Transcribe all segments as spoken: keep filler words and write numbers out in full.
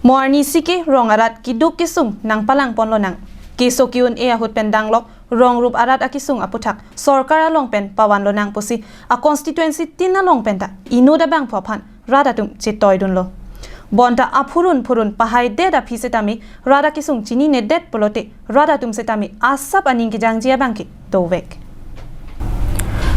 Mo arnisi ke rong arat keduk kesung nangpalang ponlonang. Keso ke-un-e ahut pen danglok rong rup arat akesung aputhak sorkar along pen pavanlonang pusi a-constituency tin along penta inut abangphu aphan rat atum chetoidunlo. Bonta aphurun phurun pahaidet aphi setame rat akesung chininedet pulote rat atum setame asap aning kejangji abang ke dovek.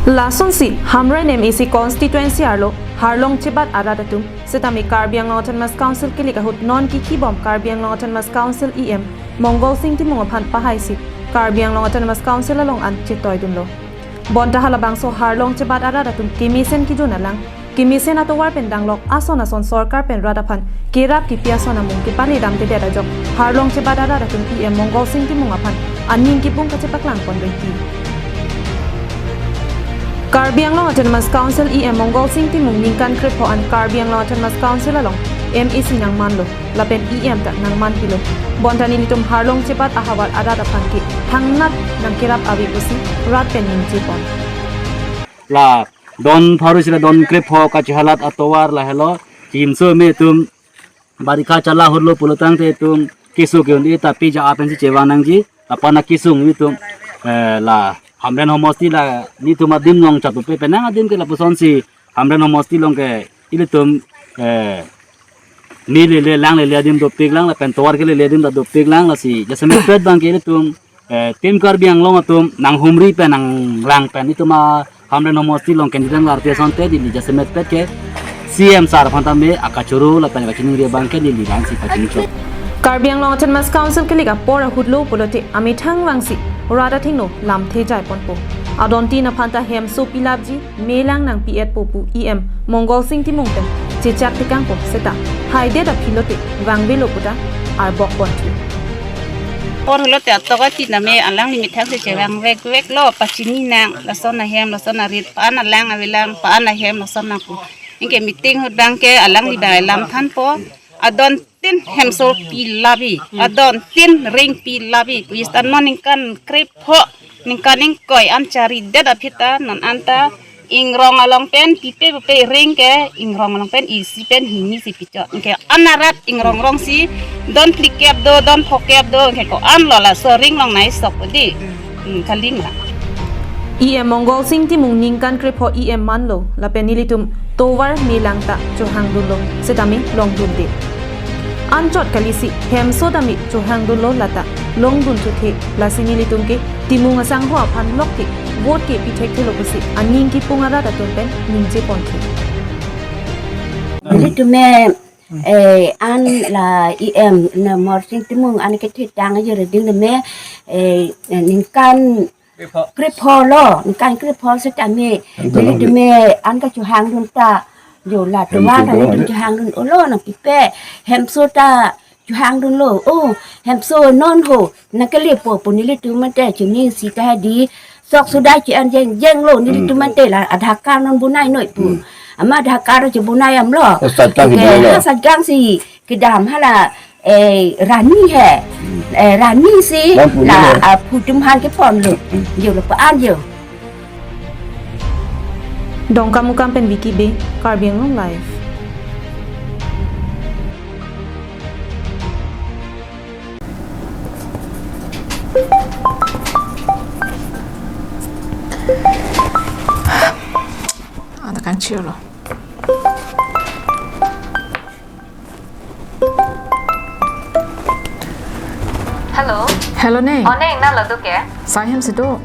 Lasonsi Hamren M A C constituency arlo harlong chebat arat atum setame Karbi Anglong Autonomous Council kelik ahut non kikhibom Karbi Anglong Autonomous Council E M Mongol Sing Timung aphan pahaisi Karbi Anglong Autonomous Council along an chetoidunlo. Bonta halabangso harlong chebat arat atum kemesen kejun alang, kemesen atovar pen danglok ason ason sorkar pen rat aphan kerap kepi ason amung kepaledamdedet ajok harlong chebat arat atum E M Mongol Sing Timung aphan aning kipung kachepaklang pon reti. Karbi Anglong Autonomous Council E M Mongol Sing Timung ningkan krepho an Karbi Anglong Autonomous Council along M A C nangmanlo lapen E M ta nangmanpilo. Bonta nelitum harlong chebat ahavar arat aphan ke thangnat nangkerap ave pusi rat pen ningje pon. La don pharo isi la don krepho kachehalat atovar lahelo. Chimso me itum barikha chala hurlo pulotangte itum keso ke-un-e ta pija apensi chevang nangji. Lapen akesung itum, eh, la Hamren homosti la nelitum adim along chatupe penang adim ke lapusonsi Hamren homosti along ke ilitum, eh, me lele lang lele adim dopiklang lapen tovar ke lele adim ta dopiklang lasi jasemet pet abang ke ilitum, eh, Team Karbi Anglong atum nanghumri pen nanglang pen itum a Hamren homosti along candidate arti asonte neli jasemet pet ke C M sir aphan tame akachoro lapen kachiningri abang ke neli langsi pachini chok. Karbi Anglong Autonomous Council kelik apor ahutlo pulote amethang vangsi rat athengno lamthe jai ponpo. Adontin aphan ta hemso pilapji, melang nangpi-etpo pu E M Mongol Sing Timung pen chechak tekangpo seta haidet aphi lote vangvelo puta arbok ponthu. Por hulote atok ati name alangli methang si chevang vekveklo, pachini nang, lason ahem, lason arit, pa-an alang avelang, pa-an ahem, lason nangpo. Anke meeting ahut abang ke alangli abang lam thanpo. Adontin hemso pilapji, adontin ring pilapji. Pis tan non ningkan krepho, ningkan ingkoi an charidet aphi ta non anta ingrong along pen pipe pipe ring ke ingrong along pen isi pen hini si pichot. Anke an arat ingrong rong si don phlikep do, don phokep do, anke ko-an lo laso ring along nai sok di. Hmm, kaling la. E M Mongol Sing Timung ningkan krepho E M manlo lapen nelitum tovar melang ta chohangdunlo setame longdunde. Anchot kalisi hemso tame chohangdunlo lata longdun thuthe lasi nelitum ke Timung asangho aphan lok ke vote ke pithekthelo pusi aning kipung arat atum pen ningje ponthu. Nelitum me, eh, an la E M na Mongol Sing Timung an kethitang ajo reding me, eh, ningkan krepho lo, ningkan krepho setame nelitum me an kachohangdun ta jo la tovar ta nelitum chohangdun-olo nangpipe, hemso ta chohangdunlo. Oh, hemso non ho nangkelepo pu nelitum mate chini sita di sok sudah chi an jengjenglo nelitum mate la Aadhaar card non bonai noi pu. Hmm. Ama Aadhaar card chibonai amlo. Oh, sat kang si ke bonai lo. Ha sat kang si kedam hala, eh, rani he. Hmm. Eh, rani si la, ah, phutum han ke ponlo. Hmm. Jo lo pa an jo. Dongkamukam pen Vicky Bey, Karbi Anglong Live. Ada kangchirlo. Hello. Hello ne. O ne, nang lo do ke? Sai hem si do.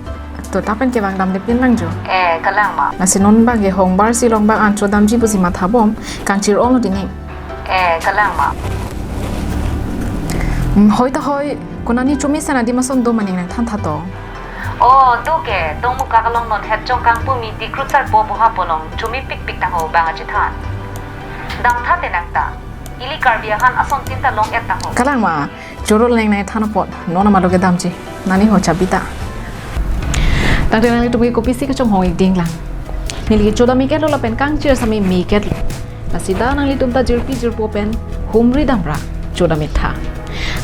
To ta pen kevang damde pin lang jo. Eh, kalang ma. Lasi non abang ke hongbar si long abang an chodamji pusi mathabom, kangchir-onglo dine. Eh, kalang ma. Hmm, hoi ta hoi, konani chomisen adim ason do ma ning nangthan tha to. O, do ke, Dongmukak along non het chongkang pu mi Dikru Sarpo Boha pu along chomipikpik ta ho bang achethan. Damtha te nang ta. Ili Karbi ahan asontin ta long-et ta ho. Kalang ma, choro neng nangthan apot, non ama lo kedamji. Nani ho chabi ta. Tangte nanglitum ke kopisi kachonghong-ik ding lang. Neli ke chodam-iketlo lapen kangchir sami me-iketlo. Lasi ta nanglitum ta jirpi jirpo pen humri damra chodam-ik tha.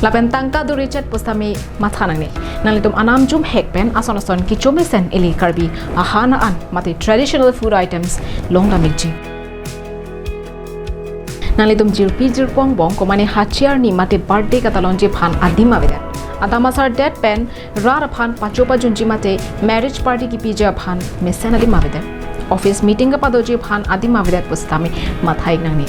Lapen tangka duri chet pusitame matha nangne. Nanglitum anam jumhek pen ason ason kechomisen ili Karbi ahan an mate traditional food items longdam-ikji. Nanglitum jirpi jirpo angbong komane hachi arni mate birthday katalonji aphan adim avedet. Adam asardet pen rat aphan pacho pajunji mate marriage party kipiji aphan mesen adim avedet. Office meeting kapadoji aphan adim avedet pusitame mathai nangne.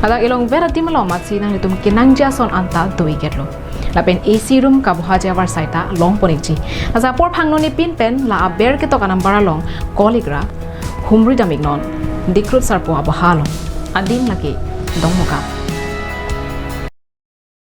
Ladak elongver adim along amatsi nanglitum kenangji ason anta do-iketlo. Lapen A C room kabohaji avarsai ta longpon-ikji. Lasi apor phangno nepin pen la aber ketok anumber along call-ik ra humri dam-iknon. Dikrut sarpo aboha along. Adim lake Dongmukam.